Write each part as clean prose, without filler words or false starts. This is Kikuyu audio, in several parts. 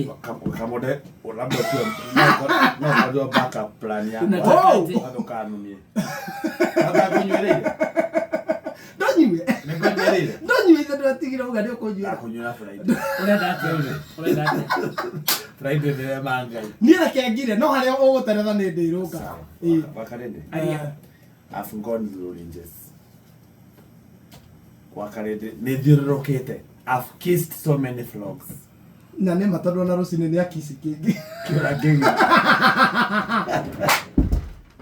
Kamunde labda ukiwa no ũkorwo backup plan yakwa. Unataka aje? Ndũkanumie. Labda ngũnyuĩrĩire. Ndũnyue. Nĩ ngũnyuĩrĩire. Ndũnyue ithe ndwatigire uga nĩ ũkũnyuĩra. Ndakũnyuĩra Friday. Ũrenda atĩa? Ũrenda atĩa? Friday nĩ ma Ngai. Niĩ reke ngire no harĩa ũgũteretha nĩ ndĩirũnga. Ĩĩ. Wakarĩndĩ. Aria. I've gone through ranges. Wakarĩndĩ nĩ thiũrũrũkĩte. I've kissed so many frogs. Na nĩ ma tondũ ona rũcinĩ nĩ akici kĩngĩ. Kĩũra kĩngĩ.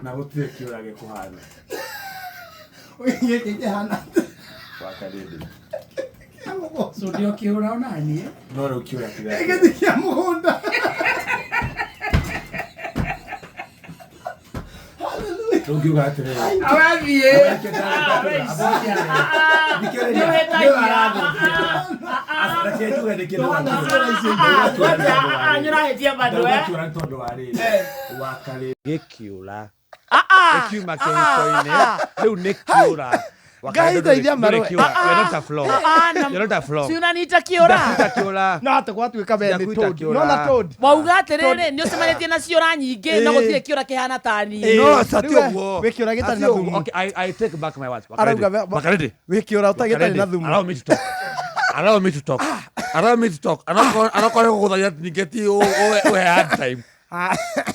Na gũtirĩ kĩũra gĩkũhana. Gĩkĩ kĩhana atĩa? Wakarĩndĩ. Kĩa mũgũnda. So ndio kĩũra ona niĩ. No rĩu kĩũra kĩrĩa. Gĩkĩ ti kĩa mũgũnda. Hallelujah. Rĩu ngiuga atĩrĩrĩ. Awathiĩ. Reke njuge nĩkĩ Nĩũrahĩtia bado eh? Ndauga nĩ tondũ wa rĩrĩ. Wakarĩ gĩkĩũra. Gĩkiuma kĩhiko-inĩ. Rĩu nĩ kĩũra. Ngai teithia marũe. You're not a frog. You're not a frog. Si unaniita kĩũra. Ndakuita kĩũra. No atĩ gwatuĩka we nĩ Ndakuita toad. kĩũra. No na toad. Wauga atĩrĩrĩ nĩ ũcemanĩtie na ciũra nyingĩ no Ĩĩ. gũtirĩ kĩũra kĩhana ta niĩ. Ĩĩ. No, sati Rĩu we, ũguo. wĩ kĩũra gĩtarĩ na Ati ũguo. thumu. Okay, I take back my words. Arauga we- Wakarĩndĩ. Wĩ kĩũra ũtagĩtarĩ na thumu. Allow me to talk. Allow me to talk. Allow me to talk. Anakorwo gũgũthaitha ningĩ ti ũhe hard time.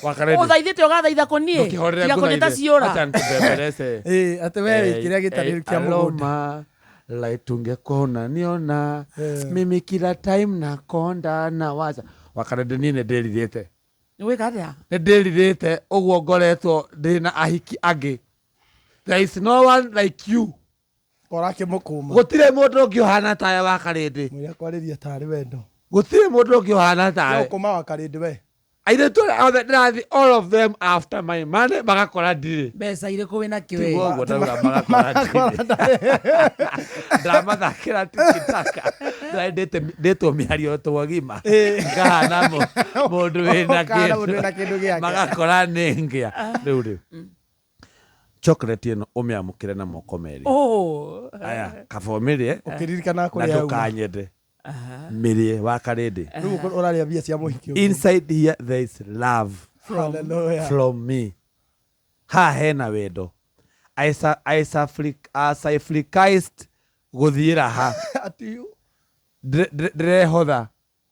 Wakarĩndĩ. Ũthaithĩte ũgathaitha kũ niĩ. Ndũkĩhorere Tiga kũnjĩta ngũthaithe. ciũra. Acha nikubembeleze. Ĩĩ, atĩ we wĩ kĩrĩa gĩtarĩ kĩa mũgũnda. Aloma like tungekuwa unaniona mimi kila time nakonda na waza wakarende niĩ nĩ ndĩrirĩte Nĩ gwĩka atĩa? nĩ ndĩrirĩte ũguo ngoretwo ndĩ na ahiki angĩ there is no one like you Ũrakĩmũkũma. gũtirĩ mũndũ ũngĩ ũhana tawe wakarĩndĩ Mwĩre akwarĩria tarĩ wendo. gũtirĩ mũndũ ũngĩ ũhana tawe Ũkũma wa karĩndĩ we. airĩtu arĩa othe ndĩrathiĩ all of them after my money magakora ndirĩ Mbeca irĩkũ wĩna kĩo tiguo we? ũguo ndauga magakora ndirĩ ndamathakĩra tikitaka ndĩtwo mĩario twagima ngahana mũndũ wĩna Ũkahana mũndũ wĩna kĩndũ gĩake. magakora nĩ ngĩa rĩu rĩ chocolate ĩno ũmĩamũkĩre na moko merĩ Oh. aya kaba ũmĩrĩe Ũkĩririkana na kũrĩa auma. ndũkanyende mĩrĩe wakarĩndĩ Rĩu ũrarĩa mbia cia mũhiki ũguo. inside here there is love Hallelujah. from me haha hena wendo I sacrificed gũthiĩra ha Ati you. Ndĩrehotha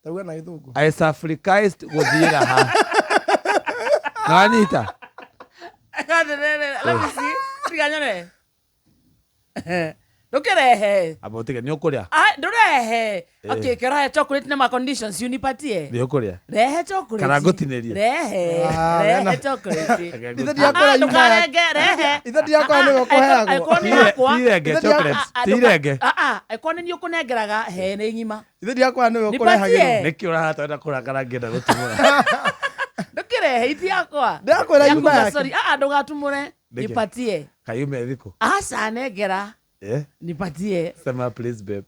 Tauga na gĩthũngũ. I sacrificed gũthiĩra ha nĩwanyita Atĩrĩrĩ, let me see. Tiga nyone. Ndũkĩrehe. amba ũtige nĩ ũkũrĩa Ah, ndũrehe. Okay, kĩrahe chocolate na ma conditions unipatie. nĩ ũkũrĩa Rehe chocolate. Kana ngũtinĩrie? Rehe. Ah, Rehe wena. chocolate. Ithe ndiakora Ah, yuma ya- ndũkarenge, rehe. Ithe ndiakora nĩwe Ah, ah, ũkũheagwo. angĩkorwo nĩ yakwa. tirenge Ithe chocolate tirenge Ah, ah, angĩkorwo nĩ niĩ ũkũnengeraga, he nĩ ng'ima. Ithe ndiakora nĩwe Nipatie. ũkũrehagĩrwo. nĩkĩ ũraha twenda kũrakara ngĩenda gũtumũra Ndũkĩrehe iti yakwa. Ndakwĩra Yaku yuma yake. sorry. Ah, ah, ndũgatumũre. Nĩkĩ? Nipatie. kayume thikũ Aca, nengera. Eh? Nipatie. sema please babe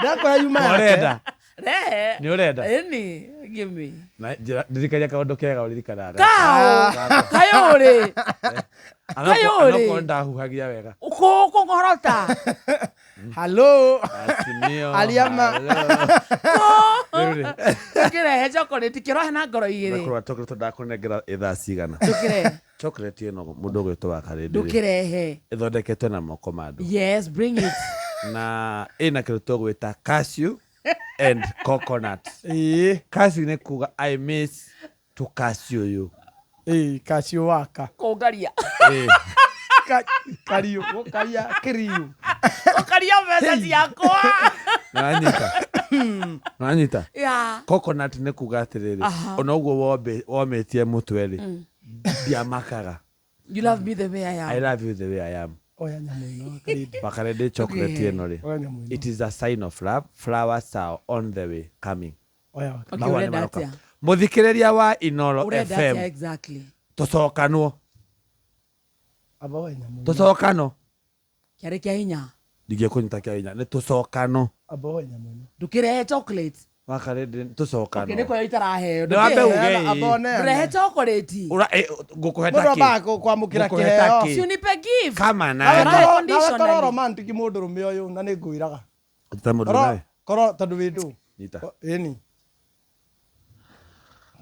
Ndakwĩra yuma yake. ũrenda Rehe. nĩ ũrenda Ĩni, give me. Na njĩra- ndirikania kaũndũ kega ũririkanaga Kao. Kayũrĩ. Kayũrĩ. anakorwo ndahuhagia wega Kũng'orota. Hello. Asimio, Ariama. hello. Rĩu rĩ, Ndũkĩrehe chocolate kĩrohe na ngoro igĩrĩ. ndakũrora chocolate ndakũnengera ĩ thaa cigana Ndũkĩrehe. chocolate ĩno mũndũ ũgwĩtwo wa karĩndĩ rĩ, Ndũkĩrehe. ĩthondeketwo na moko ma andũ Yes, bring it. na ĩna kĩndũ tũgwĩta cashew and coconut Ĩĩ. cashew nĩ kuga i miss to cashew you Ĩĩ, kacio waka. Kũngaria. Ĩ, Kariũ, gũkaria kĩriũ. Ũkaria mbeca ciakwa. nĩwanyita nĩwanyita Yeah. coconut nĩ kuga atĩrĩrĩ Aha. ona ũguo womĩtie mũtwe rĩ ndiamakaga You love me the way I i am. love you the way i am Oya nyamũ ĩno wakarĩndĩ. wakarĩndĩ chocolate Okay. ĩno rĩ Oya nyamũ ĩno. it is a sign of love flowers are on the way coming Oya wakarĩndĩ. Okay, Mahũa nĩ ũrenda maroka. atĩa? mũthikĩrĩria wa Inoro Ũrenda FM atĩa exactly? tũcokanwo Amba oya nyamũ ĩno. tũcokano Kĩarĩ kĩa hinya. ndingĩkũnyita kĩa hinya nĩ tũcokano Amba oya nyamũ ĩno. Ndũkĩrehe chocolate. wakarĩndĩ Okay, tũcokano nĩ kũheo itaraheo. Nĩ wambe Ndũkĩrehe. uge Amba ĩ. oneane. Ndũrehe chocolate. Ũra- ĩ, ngũkũhe Mũndũ ta kĩ ambaga kwamũkĩra Ngũkũhe ta kĩheo. kĩ? Si unipe gift. kama Nawe nawe Nawe korwo- nawe conditionally. korwo romantic mũndũrũme ũyũ na nĩ ngwĩraga. ta mũndũ Korwo nawe korwo tondũ wĩ ndũ. Nyita. Ĩni.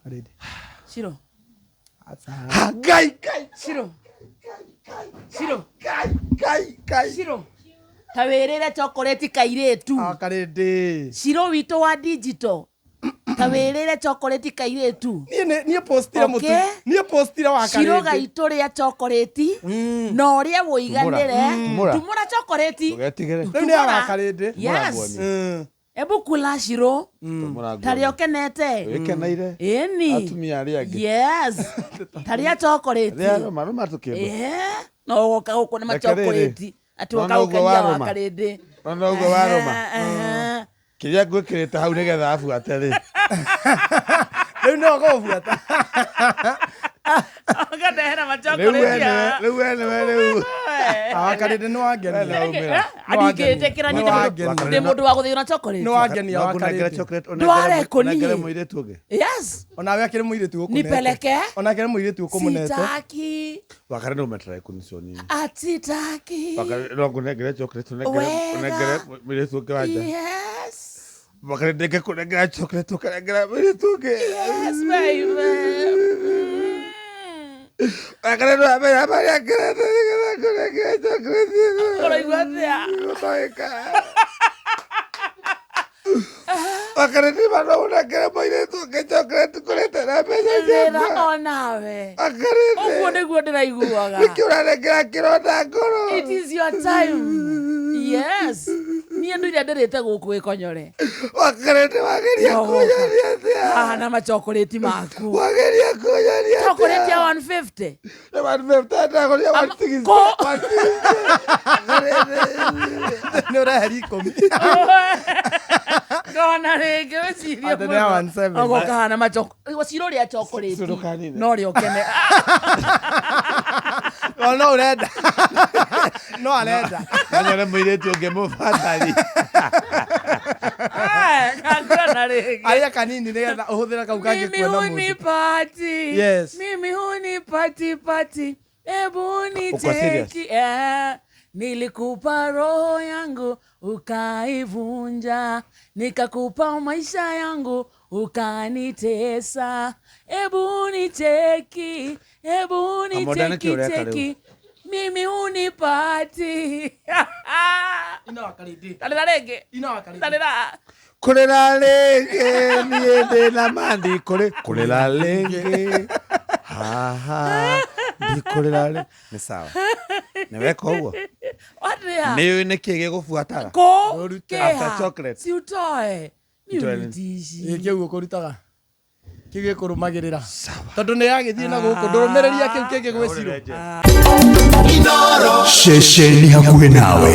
Karĩndĩ. Shiro. Aca. Ha, Ngai, Ngai, Shiro. Shiro. Ngai, Ngai, Ngai. Shiro. Ta wĩrĩre chocolate kairĩtu. Ah, Karĩndĩ. Shiro witũ wa digital. Ta wĩrĩre chocolate kairĩtu. Niĩ nĩ- niĩ postire mũtu. Okay. Niĩ postire wa Shiro Karĩndĩ. gaitũ rĩa chocolate. Na ũrĩa wũiganĩre. Tumũra. Tumũra chocolate. Ndũgetigĩre. Rĩu nĩ ya Karĩndĩ. Yes. Tumũra Mm. Ebu kula Shiro. Tumũra nguo. Tarĩa ũkenete. Wĩkeneire. Ĩni. Atumia arĩa angĩ. Yes. Tarĩa chocolate. Rĩa rũma, rũma tũkĩndũ. Eh, no woka gũkũ nĩ Reke rĩrĩ. machokorĩti atĩ Nona woka ũguo gũkenia warũma. wakarĩndĩ Nona ũguo warũma. Kĩrĩa ngwĩkĩrĩte hau nĩgetha abuate rĩ. Rĩu nĩwe ũgũbuata. ũkandehera Rĩu we machokorĩti nĩwe, rĩu we nĩwe rĩu. Ah, Karĩndĩ nĩ wangenia. We nĩwe umĩra. andingĩtĩkĩra Nĩ wangenia. ndĩ mũndũ wa gũthĩo na chocolate Nĩ wangenia No wa ngũnengere Karĩndĩ. chocolate, Ndware kũ niĩ? ũnengere mũirĩtu ũngĩ. yes Onawe akĩrĩ mũirĩtu ũkũnete. Nipeleke? Ona akĩrĩ mũirĩtu ũkũmũnete. sitaki Wakare no umetry kunicio nini. atitaki Wakare no ngũnengere chocolate, ũnengere Wega. ũnengere mũirĩtu ũngĩ wa nja. yes Wakare ndĩngĩkũnengera chocolate ũkanengera mũirĩtu ũngĩ. yes baby Mm. Wakare no amenya marĩa ngerete nĩgetha ngũnengere chocolate ĩno. Ũraigua atĩa? Gũtoĩka. Wakare ndima no ũnengere mũirĩtu ũngĩ chocolate kũrĩte na mbeca Rĩra ciakwa. onawe Wakare ũguo nĩguo ndĩraiguaga nĩkĩ ũranengera kĩronda ngoro? It is your time. Yes. Niĩ nduire ndĩrĩte gũkũ ĩkonyore. Wakare nĩwageria No. kũnyonia atĩa? Haha na machokorĩti maku. Wageria kũnyonia atĩa? Chokorĩti ya 150. Nĩ 150 ndagũrire Ama- 160. Kũ- 160. Nĩ ũreheri ikũmi. Ngona rĩngĩ wĩcirie Atĩ nĩ ya 170. Ũgoka haha na machokorĩti. Ciro rĩa chokorĩti. Cũrũkanine. No rĩa ũkene. O no ũrenda. No arenda. Nanyone mũirĩtu ũngĩ mũbatari. Ah, Ngona rĩngĩ. Arĩa kanini nĩgetha ũhũthĩre kau kangĩ Mimi kuona mũndũ. hunipati. Yes. Mimi hunipati pati. Ebu Uko serious? unicheki. Eh. Nilikupa roho yangu ukaivunja, nikakupa maisha yangu ukanitesa. Ebu unicheki, ebu Amonda nĩkĩ unicheki ũreka rĩu? cheki. Mimi hunipati. Ina wa Karĩndĩ. Tarĩra rĩngĩ. Ina wa Karĩndĩ. Tarĩra. Kũrĩra rĩngĩ niĩ ndĩ na ma ndikũrĩ kũrĩra rĩngĩ haha ndikũrĩra rĩ nĩ sawa nĩ weka ũguo Atĩa? nĩ ũĩ nĩkĩ gĩgũbuataga Kũ? Ũrute. Kĩha? After chocolate. Si utoe. Ni Nitoe nini? unitishi. Ĩ kĩu ũkũrutaga. Kĩu gĩkũrũmagĩrĩra. Tondũ nĩ yagĩthiĩ na gũkũ ndũrũmĩrĩria kĩu kĩngĩ gwĩ Ciro. Ceceni hakuhĩ nawe.